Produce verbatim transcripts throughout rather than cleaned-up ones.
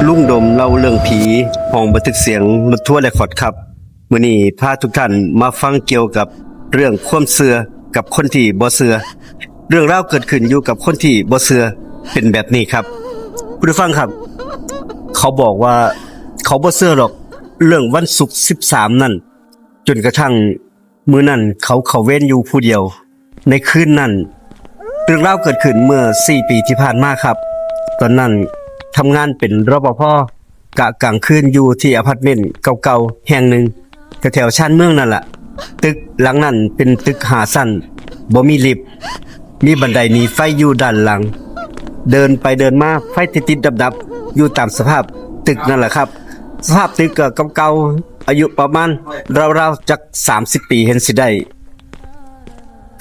ลุงดมเล่าเรื่องผี ห้องบันทึกเสียงรถทัวร์เรคคอร์ดครับ มื้อนี้พาทุกท่านมาฟังเกี่ยวกับเรื่องความเชื่อกับคนที่บ่เชื่อ เรื่องราวเกิดขึ้นอยู่กับคนที่บ่เชื่อเป็นแบบนี้ครับ คุณผู้ฟังครับ เขาบอกว่าเขาบ่เชื่อหรอกเรื่องวันศุกร์สิบสามนั่น จนกระทั่งมื้อนั้นเขาเข้าเวรอยู่ผู้เดียว ในคืนนั้น เรื่องราวเกิดขึ้นเมื่อสี่ปีที่ผ่านมาครับ ตอนนั้นทำงานเป็น รปภ กะกลางคืนอยู่ที่อพาร์ตเมนต์เก่าๆแห่งหนึ่ง แถวๆชานเมืองนั่นล่ะ ตึกหลังนั้นเป็นตึกห้าชั้น บ่มีลิฟต์ มีบันไดหนีไฟอยู่ด้านหลัง เดินไปเดินมาไฟติดๆดับๆอยู่ตามสภาพตึกนั่นแหละครับ สภาพตึกก็เก่าๆ อายุประมาณราวๆจักสามสิบปีเห็นสิได้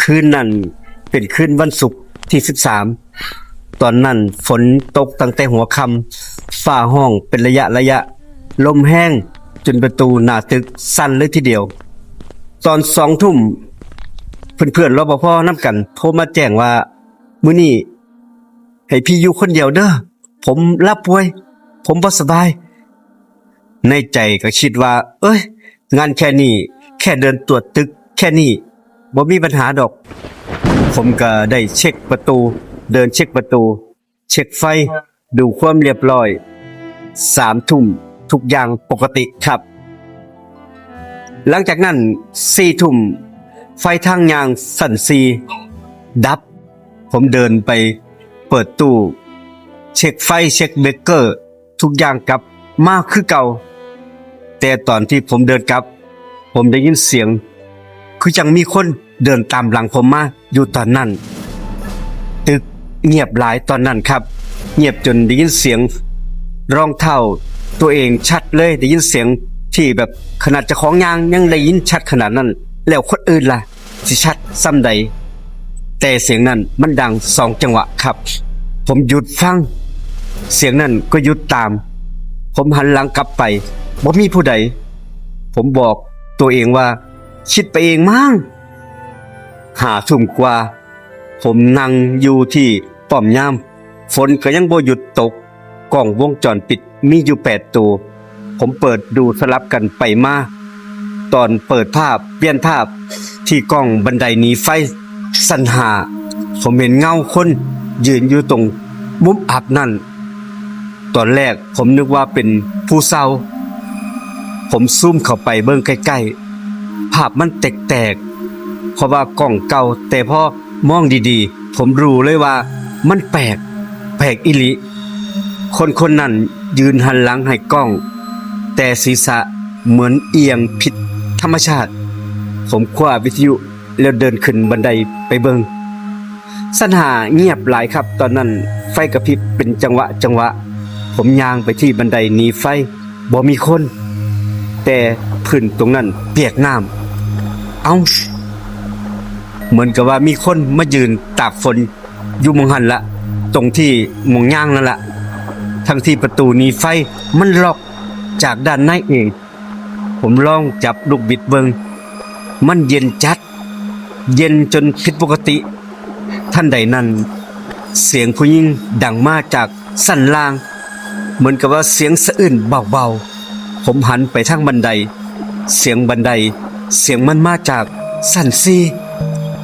คืนนั้นเป็นคืนวันศุกร์ที่สิบสาม ตอนนั้นฝนตกตั้งแต่หัวค่ำ ฟ้าฮ้องเป็นระยะระยะ ลมแฮงจนประตูหน้าตึกสั่นเลยทีเดียว ตอนสองทุ่ม เพื่อนๆ รปภ นำกันโทรมาแจ้งว่า มื้อนี้ให้พี่อยู่คนเดียวเด้อ ผมลาป่วย ผมบ่สบาย ในใจก็คิดว่า เอ้ย งานแค่นี้ แค่เดินตรวจตึกแค่นี้ บ่มีปัญหาดอก ผมก็ได้เช็คประตู เดินเช็คประตู เช็คไฟ ดูความเรียบร้อย สามทุ่ม ทุกอย่างปกติครับ หลังจากนั้น สี่ทุ่ม ไฟทางย่างชั้นสี่ดับ ผมเดินไปเปิดตู้ เช็คไฟ เช็คเบรกเกอร์ ทุกอย่างกลับมาคือเก่า แต่ตอนที่ผมเดินกลับ ผมได้ยินเสียง คือจั่งมีคนเดินตามหลังผมมาอยู่ตอนนั้น ตึกเงียบหลายตอนนั้นครับ เงียบจนได้ยินเสียงรองเท้าตัวเองชัดเลย ได้ยินเสียงที่แบบขนาดเจ้าของย่างยังได้ยินชัดขนาดนั้น แล้วคนอื่นล่ะ สิชัดส่ำใด แต่เสียงนั้นมันดังสองจังหวะครับ ผมหยุดฟัง เสียงนั้นก็หยุดตาม ผมหันหลังกลับไป บ่มีผู้ใด ผมบอกตัวเองว่า คิดไปเองมั้ง ห้าทุ่มกว่า ผมนั่งอยู่ที่ป้อมยาม ฝนก็ยังบ่หยุดตก กล้องวงจรปิดมีอยู่แปดตัว ผมเปิดดูสลับกันไปมา ตอนเปิดภาพ เปลี่ยนภาพที่กล้องบันไดหนีไฟชั้นห้า ผมเห็นเงาคนยืนอยู่ตรงมุมอับนั่น ตอนแรกผมนึกว่าเป็นผู้เฒ่า ผมซูมเข้าไปเบิ่งใกล้ๆ ภาพมันแตกๆ เพราะว่ากล้องเก่า แต่พอมองดีๆ ผมรู้เลยว่ามันแปลก แปลกอีหลี คนคนนั้นยืนหันหลังให้กล้อง แต่ศีรษะเหมือนเอียงผิดธรรมชาติ ผมคว้าวิทยุแล้วเดินขึ้นบันไดไปเบิ่ง ชั้นห้าเงียบหลายครับ ตอนนั้นไฟกระพริบเป็นจังหวะจังหวะ ผมย่างไปที่บันไดหนีไฟ บ่มีคน แต่พื้นตรงนั้นเปียกน้ำ เอ้า เหมือนกับว่ามีคนมายืนตากฝนอยู่หม่องหั้นละ ตรงที่หม่องย่างนั่นละ ทั้งที่ประตูหนีไฟมันล็อกจากด้านในเอง ผมลองจับลูกบิดเบิ่ง มันเย็นจัด เย็นจนผิดปกติ ทันใดนั้น เสียงผู้หญิงดังมาจากชั้นล่าง เหมือนกับว่าเสียงสะอื้นเบาๆ ผมหันไปทางบันได เสียงบันได เสียงมันมาจากชั้นสี่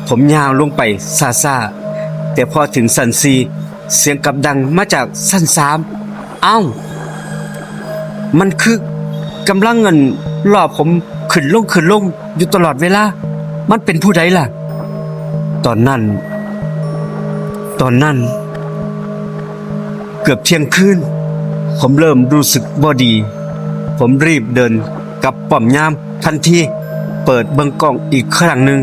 ผมย่างลงไปช้าๆ แต่พอถึงชั้นสี่ เสียงกลับดังมาจากชั้นสาม เอ้า มันคือกำลังเงินรอบผมขึ้นลงขึ้นลงอยู่ตลอดเวลา มันเป็นผู้ใดล่ะ ตอนนั้น ตอนนั้น เกือบเที่ยงคืน ผมเริ่มรู้สึกบ่ดี ผมรีบเดินกลับป้อมยามทันที เปิดเบิ่งกล้องอีกครั้งหนึ่ง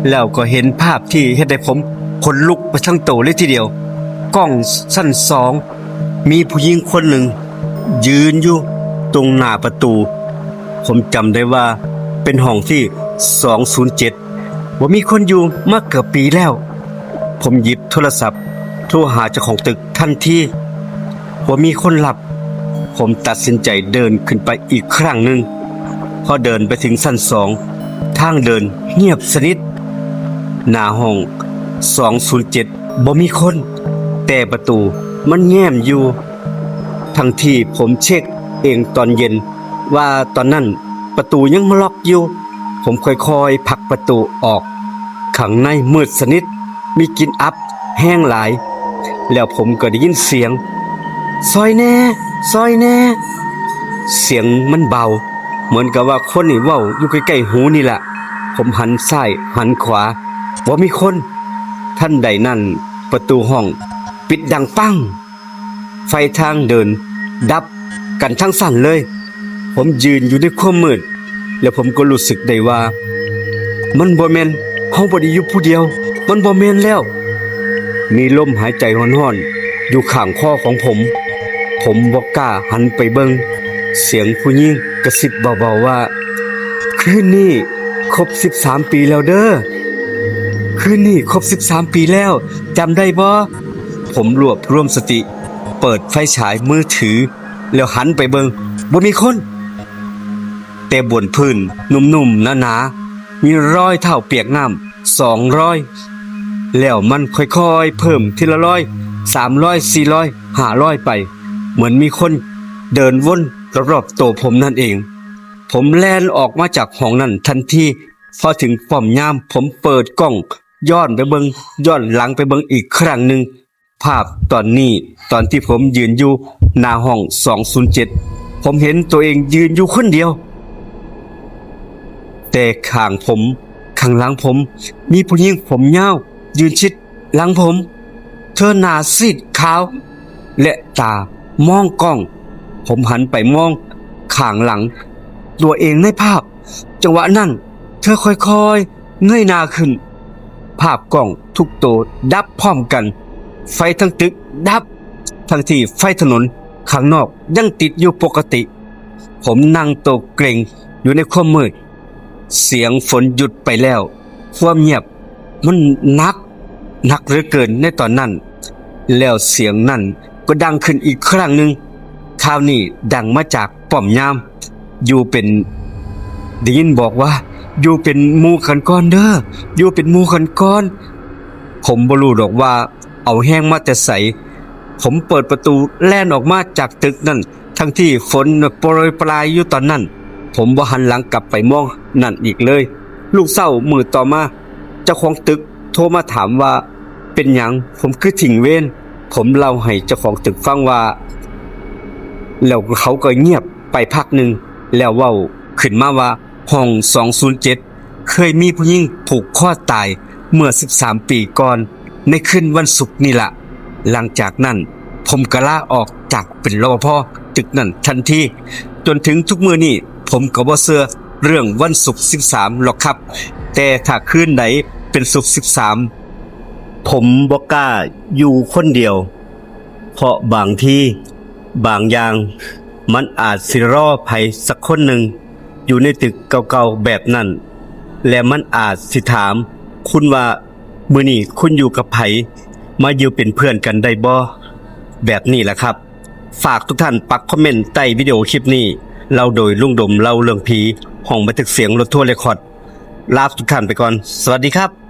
แล้วก็เห็นภาพที่เฮ็ดให้ผมขนลุกไปทั้งตัวเลยทีเดียว กล้องชั้นสอง มีผู้หญิงคนหนึ่ง ยืนอยู่ตรงหน้าประตู ผมจำได้ว่าเป็นห้องที่สองศูนย์เจ็ด บ่มีคนอยู่มาเกือบปีแล้ว ผมหยิบโทรศัพท์โทรหาเจ้าของตึกทันที บ่มีคนรับ ผมตัดสินใจเดินขึ้นไปอีกครั้งหนึ่ง พอเดินไปถึงชั้นสอง ทางเดินเงียบสนิท หน้าห้องสองศูนย์เจ็ด บ่มีคน แต่ประตูมันแง้มอยู่ ทั้งที่ผมเช็คเองตอนเย็น ว่าตอนนั้นประตูยังล็อกอยู่ ผมค่อยๆผลักประตูออก ข้างในมืดสนิท มีกลิ่นอับแฮงหลาย แล้วผมก็ได้ยินเสียง "ซอยแหน่ ซอยแหน่" เสียงมันเบา เหมือนกับว่าคนนี่เว้าอยู่ใกล้ๆหูนี่ล่ะ ผมหันซ้ายหันขวา บ่มีคน ทันใดนั้นประตูห้องปิดดังปัง ไฟทางเดินดับกันทั้งซั้นเลย ผมยืนอยู่ในความมืด แล้วผมก็รู้สึกได้ว่า มันบ่แม่น เฮาบ่ได้อยู่ผู้เดียว มันบ่แม่นแล้ว มีลมหายใจฮ้อนๆอยู่ข้างคอของผม ผมบ่กล้าหันไปเบิ่ง เสียงผู้หญิงกระซิบเบาๆว่า "คืนนี้ครบสิบสามปีแล้วเด้อ คืนนี้ครบสิบสามปีแล้ว จำได้บ่?" ผมรวบรวมสติ เปิดไฟฉายมือถือ แล้วหันไปเบิ่ง บ่มีคน แต่บนพื้นนุ่มๆหนาๆ มีรอยเท้าเปียกน้ำสองรอย แล้วมันค่อยๆเพิ่มทีละรอย สามรอย สี่รอย ห้าร้อยไป เหมือนมีคนเดินวนรอบๆตัวผมนั่นเอง ผมแล่นออกมาจากห้องนั้นทันที พอถึงป้อมยาม ผมเปิดกล้องย้อนไปเบิ่ง ย้อนหลังไปเบิ่งอีกครั้งหนึ่ง ภาพตอนนี้ ตอนที่ผมยืนอยู่หน้าห้องสองศูนย์เจ็ด ผมเห็นตัวเองยืนอยู่คนเดียว แต่ข้างผม ข้างหลังผม มีผู้หญิงผมยาว ยืนชิดหลังผม เธอหน้าซีดขาว และตามองกล้อง ผมหันไปมองข้างหลัง ตัวเองในภาพ จังหวะนั้น เธอค่อยๆเงยหน้าขึ้น ภาพกล้องทุกตัวดับพร้อมกัน ไฟทั้งตึกดับ ทั้งที่ไฟถนนข้างนอกยังติดอยู่ปกติ ผมนั่งตัวเกร็งอยู่ในความมืด เสียงฝนหยุดไปแล้ว ความเงียบมันหนัก หนักเหลือเกินในตอนนั้น แล้วเสียงนั้นก็ดังขึ้นอีกครั้งหนึ่ง คราวนี้ดังมาจากป้อมยาม อยู่เป็น ได้ยินบอกว่า "อยู่เป็นหมู่กันก่อนเด้อ อยู่เป็นหมู่กันก่อน" ผมบ่รู้ดอกว่าเอาแฮงมาแต่ไส ผมเปิดประตูแล่นออกมาจากตึกนั่น ทั้งที่ฝนโปรยปรายอยู่ตอนนั้น ผมบ่หันหลังกลับไปมองนั่นอีกเลย รุ่งเช้ามื้อต่อมา เจ้าของตึกโทรมาถามว่า "เป็นหยังผมคือทิ้งเวร" ผมเล่าให้เจ้าของตึกฟังว่า แล้วเขาก็เงียบไปพักหนึ่ง แล้วเว้าขึ้นมาว่า "ห้องสองศูนย์เจ็ด เคยมีผู้หญิงผูกคอตายเมื่อสิบสามปีก่อน ในคืนวันศุกร์นี่ละ หลังจากนั้นผมก็ลาออกจากเป็น รปภ ตึกนั้นทันที จนถึงทุกมื้อนี้ ผมก็บ่เชื่อเรื่องวันศุกร์สิบสามหรอกครับ แต่ถ้าคืนใดเป็นศุกร์สิบสาม ผมบ่กล้าอยู่คนเดียว เพราะบางที บางอย่าง มันอาจสิรอไผสักคนหนึ่ง อยู่ในตึกเก่าๆแบบนั้น และมันอาจสิถามคุณว่า "มื้อนี้คุณอยู่กับไผ มาอยู่เป็นเพื่อนกันได้บ่?" แบบนี้แหละครับ ฝากทุกท่านปักคอมเมนต์ใต้วิดีโอคลิปนี้ เล่าโดยลุงดมเล่าเรื่องผี ห้องบันทึกเสียงรถทัวร์เรคคอร์ด ลาทุกท่านไปก่อน สวัสดีครับ